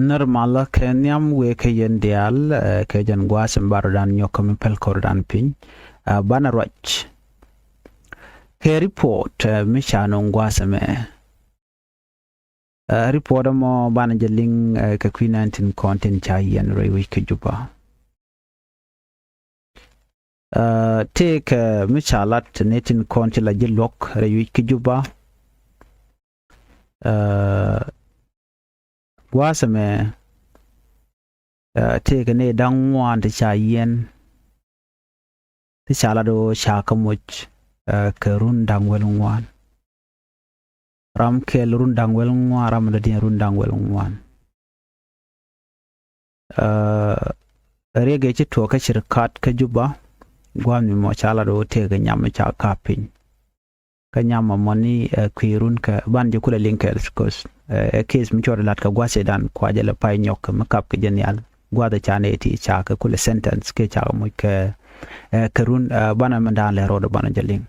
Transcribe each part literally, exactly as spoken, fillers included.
Närmalä kɛ nhiam wëë kɛ yɛn diaal, ɛ, kɛ jɛn gua̱a̱th in ba rɔ̱dan nyɔk kä mi päl kɔrdan piny. Ɛ, banɛ ruac kɛ report, ɛ, mi ca nöŋ gua̱a̱th ɛmɛ. Ɛ, report ɛmɔ banɛ jɛ liŋ, ɛ, kɛ kui̱ nineteen kɔn tin ca yiɛn rɛy wi̱c kä Juba. Ɛ, tëëkɛ mi ca lat ni tin kɔn ti la ji̱ luɔ̱k rɛy wi̱c kä Juba. Ɛ, gua̱a̱th ɛmɛ, ɛ, tëëkɛ ni da̱ŋ ŋuan ti ca yiɛn. Ti ca lat ɣöö ca kä moc, ɛ, kɛ run da̱ŋ wäl ŋuan. Ram kɛl run da̱ŋ wäl ŋuan, ram dɔ̱diɛn run da̱ŋ wäl ŋuan. Ɛ, riɛk ëë ci tuɔɔk kä cirkat kä Juba, gua̱a̱th mi mɔ ca lat ɣöö tëëkɛ nyam mi ca ka̱p piny. Kä nyam mɔ mɔni, ɛ, kui̱ run kɛ ban jɛ kulɛ liŋ kɛɛl, because, ɛ, ɛ case mi cuɔt lat kɛ gua̱a̱th ëëdan kua jɛ lɛ pay nyɔk kɛ mi kap kɛ jɛ nhial. Gua̱a̱th ëë ca nɛy ti ca kɛ kulɛ sentence kiɛ ca kɛ moc kɛ, ɛ, kɛ run, ɛ, banɛ mɛn da̱a̱n lɛ ro̱o̱dɛ banɛ jɛ liŋ.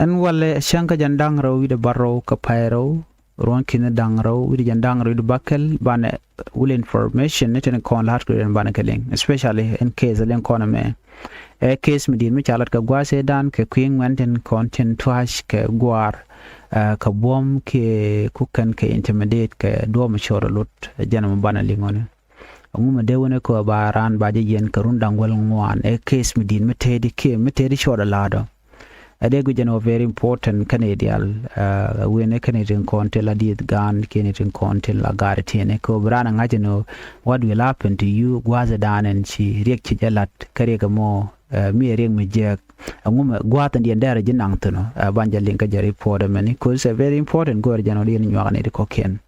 Ɛn walɛ cäŋ kä jɛn da̱ŋ rɛw wi̱cdɛ bärɔw kä pay rɛw ruɔ̱n ki̱ni da̱ŋ rɛw wi̱cdɛ jɛn da̱ŋ rɛw wi̱cdɛ bäkɛl banɛ wulɛ information ni tin kɔn la̱t kɛ run banɛ kɛ liŋ, especially ɛn case liŋ kɔn ɛmɛ. Ɛ case mi di̱i̱t mi ca lat kɛ gua̱a̱th ëëdan kɛ kui̱ ŋuɛ̈n tin kɔn tin tua̱c kɛ gua̱a̱r, ɛ, kɛ buɔ̱m kiɛ kukɛn kɛ intimidate kɛ duɔ̱ɔ̱p mi cɔɔr ɛ lot, ɛ, jɛn ɛmɔ banɛ liŋ ɔni. Ɛŋu mi dee wen ɛ kɛ ba raan ba jɛ yiɛn kɛ run da̱ŋ wäl ŋuan, ɛ case mi di̱i̱t mi tëëdi kiɛ mi tëëdi cɔɔr ɛ la̱a̱dɔ. Ɛ dee guic ɛn ɣöö very important kɛnɛ diaal, ɛ, wen ɛ kɛnɛ tin kɔn tin la dieth gaan kiɛ ni tin kɔn tin la gaari tiɛni kɛ ɣöö bi raan ɛ ŋa̱c ɛn ɣöö what will happen to you gua̱a̱th ëëdan ɛn ci riɛk ci jɛ la̱t kä riɛk ɛmɔ, ɛ, mi ɛ riɛk mi jiääk. Ɛŋu mi gua̱a̱th ɛn diɛn dɛɛr ji̱ naŋ thi̱n ɔ, ɛ, ban jɛ liŋ kä jɛ report ɛmɛni, 'cause ɛ very important go̱o̱r jɛn ɣöö diɛn nyuak ni ti kɔ̱kiɛn.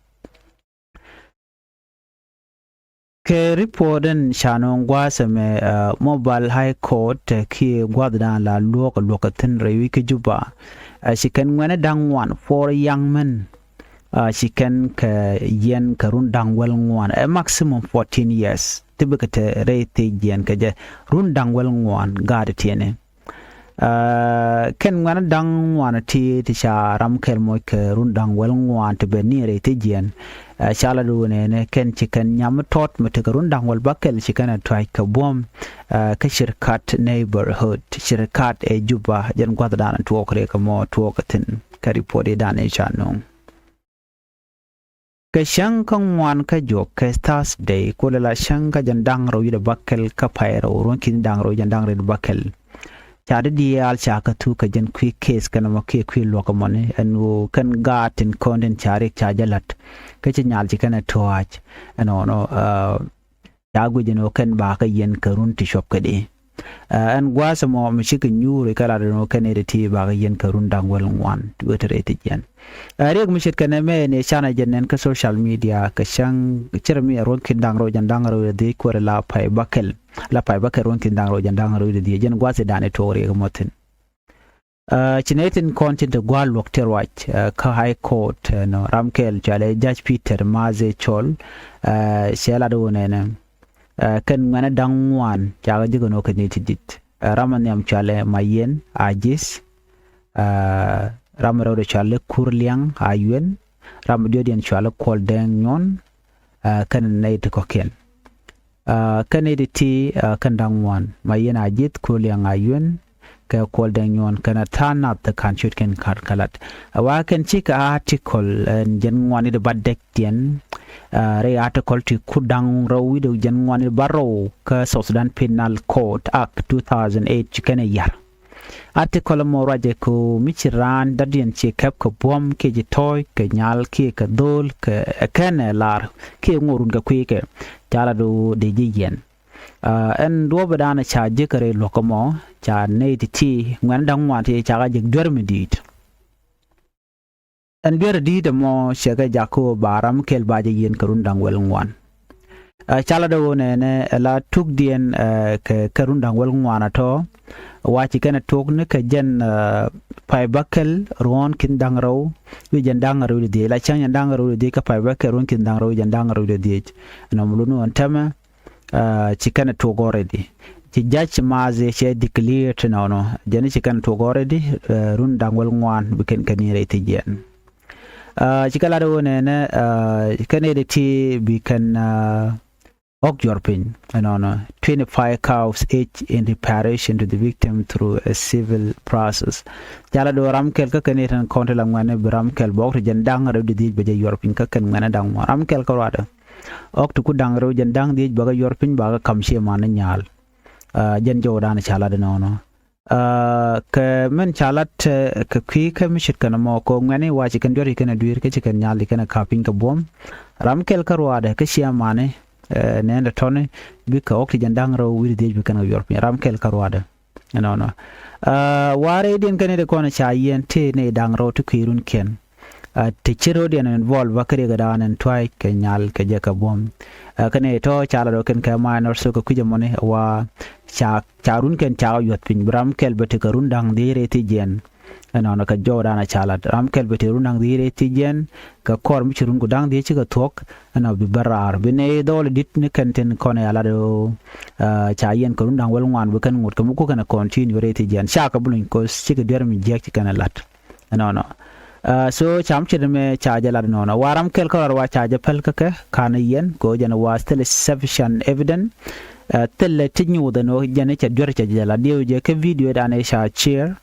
Kɛ report in ca nööŋ gua̱a̱th ɛmɛ, ɛ, Mobile High Court, ɛ, kiɛ gua̱a̱th dan la luɔk luɔk kä thi̱n rɛy wi̱c kä Juba. Ɛ, ci kɛn ŋuɛ̈ni da̱ŋ ŋuan, four young men. Ɛ, ci kɛn kɛ yiɛn kɛ run da̱ŋ wäl ŋuan, ɛ, maximum fourteen years. Ti bikɛ te rɛy thiec jiɛn kɛ jɛ run da̱ŋ wäl ŋuan gaat tiɛni. Ɛ, kɛn ŋuɛ̈ni da̱ŋ ŋuan ti, ti ca ram kɛl moc kɛ run da̱ŋ wäl ŋuan ti ben ni rɛy thiec jiɛn. Ɛ, ca la duun ɛnɛ kɛn ci kɛn nyam tɔt mi tekɛ run da̱ŋ wäl bäkɛl ci kɛn ɛ tua̱c kɛ buɔ̱m, ɛ, kä cirkat neighborhood, cirkat ɛ Juba, jɛn gua̱th dan tuɔɔk rɛy kɛ mɔ tuɔɔk kɛ thi̱n kɛ report i̱ dan i̱ ca nuŋ. Kɛ cäŋ kä ŋuan kä juɔk kɛ Thursday, kulɛ la cäŋ kä jɛn da̱ŋ rɛw wi̱cdɛ bäkɛl kä pay rɛw ruɔ̱n ki̱ni da̱ŋ rɛw jɛn da̱ŋ rɛw wi̱cdɛ bäkɛl. Ca di diaal ca kä thuk kɛ jɛn kui̱ case kɛn ɛmɔ kiɛ kui̱ luɔk ɛmɔni ɛn ɣöö kɛn gaat tin kɔn tin ca riɛk ca jɛ la̱t. Kä ci nyal ci kɛn ɛ tua̱a̱c ɛnɔnɔ, ɛ, ca guic ɛn ɣöö kɛn ba kä yiɛn kɛ run ti cuɔp kädi. Ɛ, ɛn gua̱a̱th ɛmɔ mi cikɛ nyuuri kɛ lat ɛn ɣöö kɛn nɛy ti ti ba kä yiɛn kɛ run da̱ŋ wäl ŋuan ti wee te rɛy thiec jiɛn. Ɛ, riɛk mi ce̱tkɛ nɛmɛ ni canɛ jɛ nɛn kä social media kɛ cäŋ cärɛ mi ɛ ruɔ̱n ki̱n da̱ŋ rɛw jɛn da̱ŋ rɛw wi̱cdɛ dhiec kuäärɛ la pay bäkɛl, la pay bäkɛl ruɔ̱n ki̱n da̱ŋ rɛw jɛn da̱ŋ rɛw wi̱cdɛ dhiec, jɛn gua̱a̱th i̱ dan i̱ tuɔɔk riɛk ɛmɔ thi̱n. Ɛ, ci nɛy tin kɔn tin te gua̱a̱r luɔk ti ruac, ɛ, kä High Court, ɛ, nɔ, ram kɛl cɔalɛ Judge Peter Mathi Col, ɛ, cɛ lat wä nɛnɛ, ɛ, kɛn ŋuɛ̈ni da̱ŋ ŋuan ca kɛ ji̱ kɛ nɔ kɛ nɛy ti di̱t. Ɛ, ram ɛ nhiam cɔalɛ Mayen Ajith, ɛ, ram ɛ rɛwdɛ cɔalɛ Kur Liaŋ Ayuen, ram ɛ diɔ̱kdiɛn cɔalɛ Kuɔl Dɛŋ Nyuɔn, ɛ, kɛn nɛy ti kɔ̱kiɛn. Ɛ, kɛn nɛy ti ti, ɛ, kɛn da̱ŋ ŋuan, Mayen Ajith, Kur Liaŋ Ayuen, kɛ Kuɔl Dɛŋ Nyuɔn, kɛn a tha̱a̱ŋ nath ti ka̱n ciöt kɛn ka̱n kɛ lat. Ɛ, wa kɛn cikɛ article, ɛ, jɛn ŋuan i̱ di ba dɛkdiɛn, ɛ, rɛy article ti kur da̱ŋ rɛw wi̱cdɛ jɛn ŋuan i̱ di ba rɛw kä South Sudan Penal Code Act two thousand eight ci kɛn ɛ ya̱r. Article ɛmɔ ruacɛ kɛ ɣöö mi ci raan dɔ̱diɛn ci kɛp kɛ buɔ̱m kiɛ ci tɔ̱ɔ̱c kɛ nyal kiɛ kɛ dho̱o̱l kɛ ɛ kɛn ɛ lar kiɛ ŋot run kɛ kui̱ kɛ, ca lat ɣöö dee ji̱ yiɛn. Ɛ, ɛn duɔ̱ɔ̱p ëëdan ca jiäk kɛ rɛy luɔ̱k ɛmɔ, ca nɛy ti ti ŋuɛ̈ni da̱ŋ ŋuan ti ca kɛ jiäk duer mi di̱i̱t. Ɛn duer di̱i̱t ɛmɔ cɛ kɛ jak kä ɣöö ba ram kɛl ba jɛ yiɛn kɛ run da̱ŋ wäl ŋuan. Ɛ, ca lat ɣöö nɛnɛ ɛ la tukdiɛn, ɛ, kɛ, kɛ run da̱ŋ wäl ŋuan ɛ tɔ̱. Wa ci kɛn ɛ tok ni kɛ jɛn, ɛ, pay bäkɛl ruɔ̱ɔ̱n ki̱n da̱ŋ rɛw wi̱cdɛ jɛn da̱ŋ rɛw wi̱cdɛ dhiec, la cäŋ jɛn da̱ŋ rɛw wi̱cdɛ dhiec kä pay bäkɛl ruɔ̱ɔ̱n ki̱n da̱ŋ rɛw wi̱cdɛ jɛn da̱ŋ rɛw wi̱cdɛ dhiec. Ɛn ɔ mi lot ni ɣän täämɛ, ɛ, ci kɛn ɛ tok already. Ci Judge Mathi cɛ declare ti nɔnɔ. Jɛn ci kɛn ɛ tok already, ɛ, run da̱ŋ wäl ŋuan bi kɛn kɛ ni rɛy thiec jiɛn. Ci kɛ lat ɣöö nɛnɛ kɛn ɛ ti bi kɛn ɣɔk yuɔr piny ɛnɔnɔ, twenty-five cows each in reparation to the victim through a civil process. Ca lat ɣöö ram kɛl kä kɛn ɛ tɛn kɔn ti la ŋuɛ̈ni bi ram kɛl bɔk ti jɛn da̱ŋ rɛw di dhiec bɛ jɛ yuɔr piny kä kɛn ŋuɛ̈ni da̱ŋ muɔ̱ɔ̱n ram kɛl kä ruadɛ. Ɣɔk ti ku da̱ŋ rɛw jɛn da̱ŋ dhiec bɛ kɛ yuɔr piny ba kɛ ka̱m cie man ni nyaal. Jɛn jɔwdan ca lat ɛnɔnɔ. Kɛ min ca lat kɛ kui̱ kä mi ce̱tkɛn ɛmɔ kɛ ŋuɛ̈ni wa ci kɛn duer ci kɛn ɛ dui̱r kä ci kɛn nyal ci kɛn ɛ ka̱p piny kɛ buɔ̱m. Ram kɛl kä ruaadɛ kä ciɛ mani nɛn dɛ tɔni bikɛ ɣɔk ti jɛn da̱ŋ rɛw wi̱r dhiec bi kɛn kɛ yuɔr piny ram kɛl kä ruaadɛ. Ɛnɔnɔ. Wa rɛydiɛn kɛn i̱ dee kɔn ca yiɛn tëë nɛy da̱ŋ rɛw ti kui̱ runkiɛn. Ti ci ro̱diɛn involve bä kä riɛk da̱a̱n in tua̱c kɛ nyal kɛ jɛ kɛ buɔ̱m. Kä nɛy tɔ̱ ca lat rɔ kɛn kɛ minor so kɛ kui̱c ɛmɔni wa ca ca runkiɛn ca kɛ yuɔth piny bi ram kɛl bɛ ti kɛ run da̱ŋ dhiec rɛy thiec jiɛn. Ɛnɔnɔ kɛ jɔwdan ca lat ram kɛl bɛ ti run da̱ŋ dhiec rɛy thiec jiɛn. Kɛ kɔr mi ci run ku da̱ŋ dhiec ci kɛ thuɔ̱k ɛnɔ bi bä raar bi nɛy dhɔl di̱t ni kɛn tin kɔn ɛ a lat ɣöö ca yiɛn kɛ run da̱ŋ wäl ŋuan bi kɛn ŋot kɛ mi ku kɛn ɛ continue rɛy thiec jiɛn ca kɛ bi luny kos cikɛ duer mi jiäk ci kɛn ɛ lat. Ɛnɔnɔ. So cam ce̱t ɛmɛ ca jɛ lat ɛnɔnɔ wa ram kɛl kä ruaadɛ wa ca jɛ päl kä kɛ ka̱n yiɛn kɛ ɣöö jɛn wa still sufficient evidence. Thilɛ ti nyuuth ɛn ɣöö jɛn cɛ duer cɛ jɛ lat dieu jɛ kä video dan ëë ca share.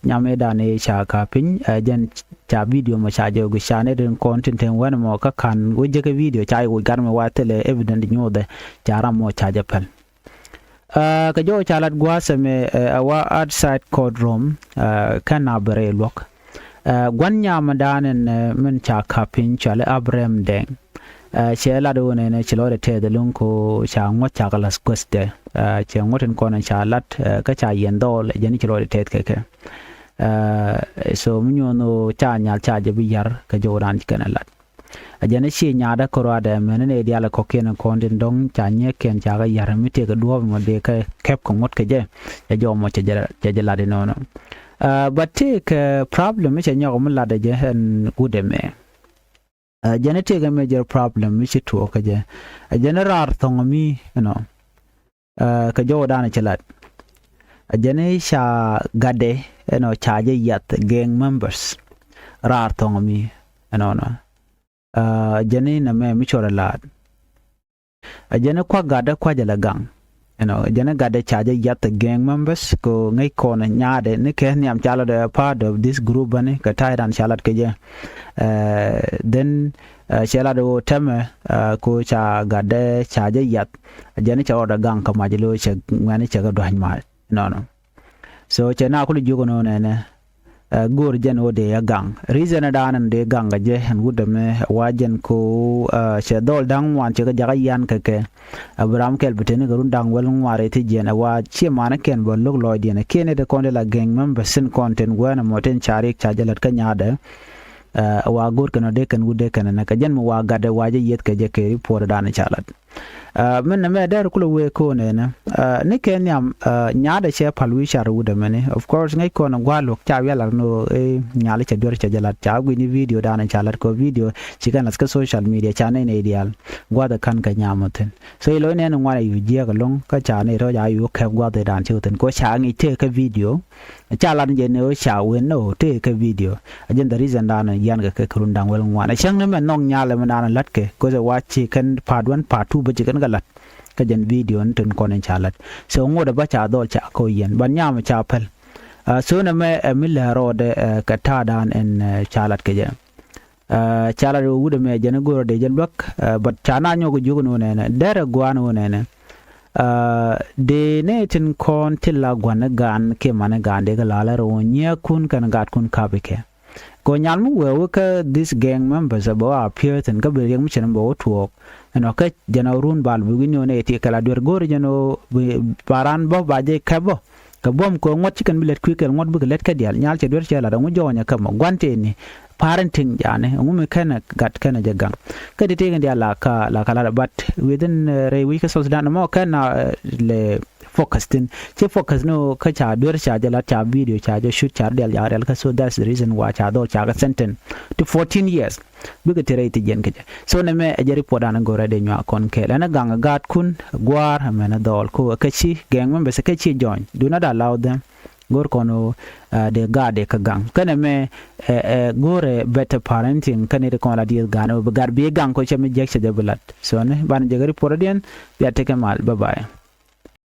Nyam ëë dan ëë ca ka̱p piny jɛn ca video mɔ ca jɛ wä guic ca nɛy tin kɔn tin te wen ɛmɔ kä ka̱n wä jɛ kä video ca jɛ wä guic gat mɛ wa thilɛ evidence nyuuthɛ ca ram mɔ ca jɛ päl. Kɛ jɔw ca lat gua̱a̱th ɛmɛ ɛ wa outside court room. Kä na bɛ rɛy luɔ̱k. Gua̱n nyam dan ɛn min ca ka̱p piny cɔali Abraham Deng. Cɛ lat ɣöö nɛnɛ ci lɔcdɛ tɛth ɛlɔ̱ŋ ko ca ŋuɔ̱t ca kɛ la̱th guäthdɛ. Cɛ ŋuɔ̱t in kɔn ca lat kä ca yiɛn dhɔl ɛ jɛn ci lɔcdɛ tɛth kɛ kɛ. So mi nyuɔ̱n ɣöö ca nyal ca jɛ bi ya̱r kɛ jɔw dan ci kɛn ɛ lat. A jɛn i̱ ci nyaatdä kä ruaadɛ mɛn ni nɛy diaal ɛ kɔ̱kiɛn in kɔn tin dɔ̱ŋ ca nyieekiɛn ca kɛ ya̱r mi tëëkɛ duɔ̱ɔ̱p mɔ dee kɛ kɛp kɛ ŋuɔ̱t kɛ jɛ. Ɛ jɔw mɔ cɛ jɛ lat inɔnɔ. But tëëkɛ problem mi cɛ nyɔk mi latdɛ jɛ ɛn wut ɛmɛ. Jɛn i̱ tëëkɛ mɛ jɛ problem mi ci tuɔɔk kä jɛ. A jɛn i̱ raar thɔ̱ŋ mi ɛnɔ. Kɛ jɔwdan ci lat. A jɛn i̱ ca gatdɛ ɛnɔ ca jɛ yath gang members. Raar thɔ̱ŋ mi ɛnɔnɔ. A jɛn i̱ nɛmɛ mi cuɔrɛ laat. A jɛn i̱ kua̱k gatdɛ kua̱cɛ lɛ gaŋ. Ɛnɔ jɛn i̱ gatdɛ ca jɛ yath gang members ko ŋäc kɔn nyaatdɛ ni kɛ nhiam ca lat ɛ part of this group bäni kɛ ta̱ydan ca lat kɛ jɛ. Then cɛ lat ɣöö tɛmɛ ko ca gatdɛ ca jɛ yath. A jɛn i̱ cɛ rɔɔdɛ gaŋ kɛ mac lo̱ cɛ ŋuɛ̈ni cɛ kɛ dua̱ny mac nɔnɔ. So cɛ na kul jiök ɛn ɣöö nɛnɛ go̱o̱r jɛn ɣöö dee ɛ gaŋ. Reason ɛ daanɛ dee gaŋ kɛ jɛ ɛn wut ɛmɛ ɛ wa jɛn ko cɛ dhɔl da̱ŋ ŋuan cɛ kɛ jakä yian kɛ kɛ. Ɛ bi ram kɛl bi teni kɛ run da̱ŋ wäl ŋuan rɛy thiec jiɛn ɛ wa ciɛ manɛ kɛn bä lo̱k lɔcdiɛn ɛ kiɛn ɛ dee kɔn dee la gang members tin kɔn tin guɛ̈ɛ̈n ɛmɔ tin ca riɛk ca jɛ lät kä nyaatdɛ. Ɛ wa go̱o̱r kɛn ɔ dee kɛn wut dee kɛn ɛnɛ kɛ jɛn mi wa gatdɛ wa jɛ yieth kɛ jɛ kɛ report ɛ daanɛ ca lat. Min nɛmɛ dɛr kulɛ wee ko̱n ɛnɛ ni kɛ nhiam. Nyaatdɛ cɛ pal wi̱i̱ car wut ɛmɛni of course ŋäc kɔn gua̱a̱ luɔ̱k ca wialar ni ɣöö i̱ nyal cɛ duer cɛ jɛ lat ca gui̱ni video dan ca lat kɛ video ci kɛn lath kä social media ca nɛy nɛy diaal. Gua̱a̱th ɛ ka̱n kɛ nyam ɔ thi̱n so i̱ lo̱c nɛn ŋuan ɛ yu jiɛɛk ɛlɔ̱ŋ kä ca nɛy rɔ̱c a yu kɛp gua̱a̱th ɛ dan ci wä thi̱n kɛ ca ŋi̱c tëë kä video. Ca lat jɛ ni ɣöö ca wen ni ɣöö tëë kɛ video. A jɛn the reason dan yian kɛ kɛ kɛ run da̱ŋ wäl ŋuan a cäŋ ni mɛ nhɔk nyal ɛmɛ dan la̱t kɛ kɛ wa ci kɛn part one part two bä ci kɛn kɛ la̱t. Kä jɛn video ni tin kɔn in ca la̱t so ŋot ɛ bä ca dhɔl ca kɛ ɣöö yiɛn but nyam ca päl. So nɛ mɛ ɛ mi lɛ rɔɔdɛ kɛ ta̱a̱ dan in ca la̱t kɛ jɛ. Ca lat ɣöö wut ɛmɛ jɛn i̱ go̱o̱rä dee jɛ luäk but ca na nyɔk jiök ni ɣöö nɛnɛ derɛ gua̱a̱n ɣöö nɛnɛ. Dee nɛ tin kɔn ti la gua̱n i̱ gaan kiɛ man i̱ gaan dee kɛ la̱lä rɛ ɣöö nyiääkkun kɛn gaatkun ka̱p i̱ kɛ. Kɛ ɣöö nyal mi wee wä kä this gang members ɛ bɛ wä appear thi̱n kä bi riɛk mi cin bɛ wä tuɔɔk. Ɛnɔ kä jɛn ɛ run bal bi wi̱n ni ɣöö nɛ ti kɛ la duer go̱o̱ri jɛn ɣöö ba raan bä ba jɛ kɛp bä. Kɛ buɔ̱m kɛ ŋuɔ̱t ci kɛn bi lät kui̱ kɛl ŋuɔ̱t bikɛ lät kä diaal nyal cɛ duer cɛ lat ɛŋu jɔɔnyɛ kä mɔ gua̱n tëë ni. Parenting yani ɛŋu mi kɛnɛ gat kɛnɛ jɛ gaŋ. Kä ti tëëkɛn diaal la ka la ka lat but within rɛy wi̱c kä South Sudan mɔ kɛn na lɛ focus thi̱n ci focus ni kä ca duer ca jɛ lat ca video ca jɛ shoot ca diaal ca diaal kä so that's the reason why ca dhɔl ca kɛ sentence to fourteen years. Bikɛ ti rɛy ti jiɛn kecɛ so nɛ mɛ ɛ jɛ report an go̱rɛ dee nyuak kɔn kɛɛl ɛn ɛ gaŋ ɛ gaatkun ɛ gua̱a̱r ɛmɛn ɛ dhɔɔl ko ɛ kä ci gang members ɛ kä ci join do not allow them. go̱r kɔn ɣöö dee gaat dee kä gaŋ kɛnɛ mɛ. Go̱rɛ better parenting kɛnɛ ti kɔn la dieth ga̱a̱n ɣöö bi gat bi gaŋ kɔ cɛ mi jek cɛ jɛ bi lat. So ni banɛ jɛ kɛ report diɛn. Bia tekɛ mal, bye bye.